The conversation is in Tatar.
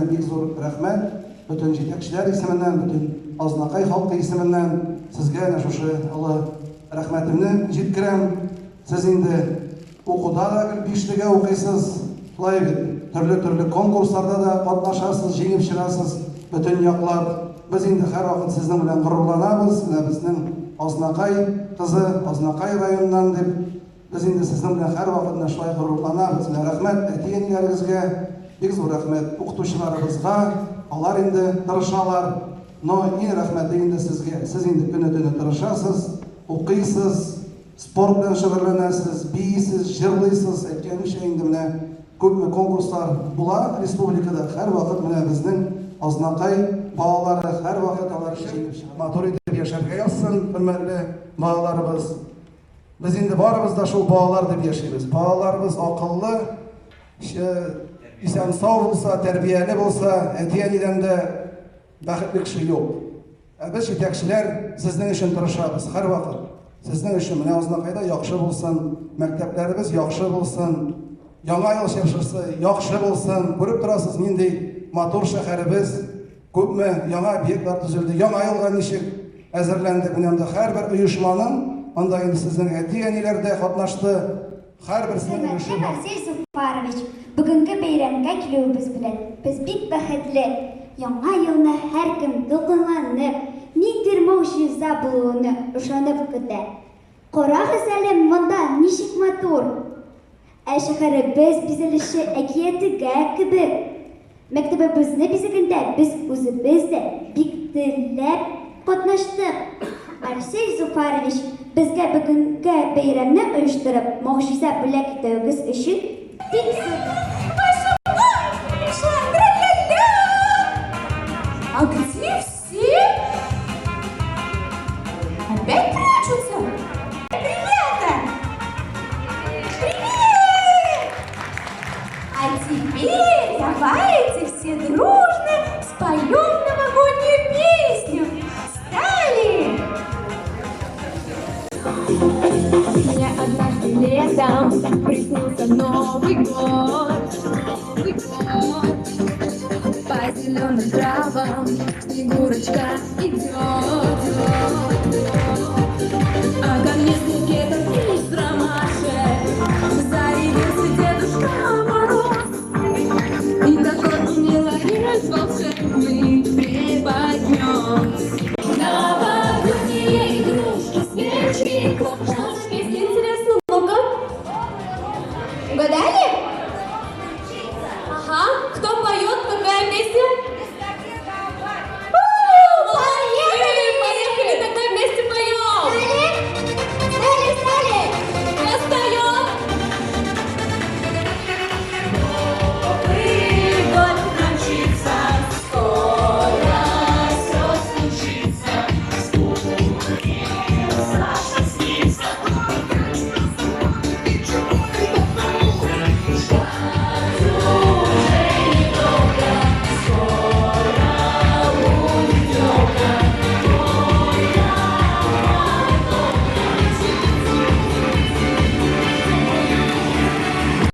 бик зур рәхмәт. Бөтен җитәкчеләр исеменнән, бөтен Азнакай халкы исеменнән сезгә әнә шушы олы рәхмәтемне җиткерәм. Сез инде укуда да гел бишлегә укыйсыз, шулай бит? Төрле-төрле конкурсларда да катнашасыз, җиңеп чыгасыз бөтен яклап. Без инде һәрвакыт сезнең белән горурланабыз, менә безнең Азнакай кызы, Азнакай районыннан дип. Без инде сезнең белән һәрвакыт менә шулай горурланабыз. Менә рәхмәт әти-әниләрегезгә, бик зур рәхмәт укытучыларыбызга, алар инде тырышалар. Но иң рәхмәте инде сезгә. Сез инде көне-төне тырышасыз, укыйсыз, спорт белән шөгыльләнәсез, биисез, җырлыйсыз. Әйткәнемчә инде менә күпме конкурслар була республикада, һәрвакыт менә безнең Азнакай балалары һәрвакыт алар җиңеп чыга. Матур итеп яшәргә язсын, хөрмәтле балаларыбыз. Без инде барыбыз да шул балалар дип яшибез. Балаларыбыз акыллы, исән-сау булса, тәрбияле булса, әти-әнидән дә бәхетле кеше юк. Ә без җитәкчеләр сезнең өчен тырышабыз һәрвакыт. Сезнең өчен менә Азнакайда яхшы булсын, мәктәпләребез яхшы булсын, Яңа ел чыршысы яхшы булсын. Күреп торасыз, нинди матур шәһәребез, күпме яңа объектлар төзелде. Яңа елга ничек әзерләндек. Менә анда һәрбер оешманың, анда инде сезнең әти-әниләр дә катнашты. Һәрберсенең өлеше бар. Марсель Зуфарович, бүгенге бәйрәмгә килүебез белән без бик бәхетле. Яңа елны һәркем дулкынланып, ниндидер могҗиза булуына ышанып көтә. Карагыз әле, монда ничек матур! Ә шәһәребез бизәлеше әкиятегә кебек. Мәктәбебезне бизәгәндә без үзебез дә бик теләп катнаштык. Марсель Зуфарович, безгә бүгенге бәйрәмне оештырып, могҗиза бүләк итүегез өчен бик зур А где все? Опять прячутся? Ребята! Привет! А теперь давайте все дружно споем новогоднюю песню. Встали! Мне однажды летом приснился Новый год. Новый год. По зеленым травам Снегурочка идет. А ко мне с букетом из ромашек заявился Дедушка Мороз. И такой милый волшебный преподнес. Новогодние игрушки, свечки, хлопушки. Интересно, ну-ка. Угадали? Ага, кто поет?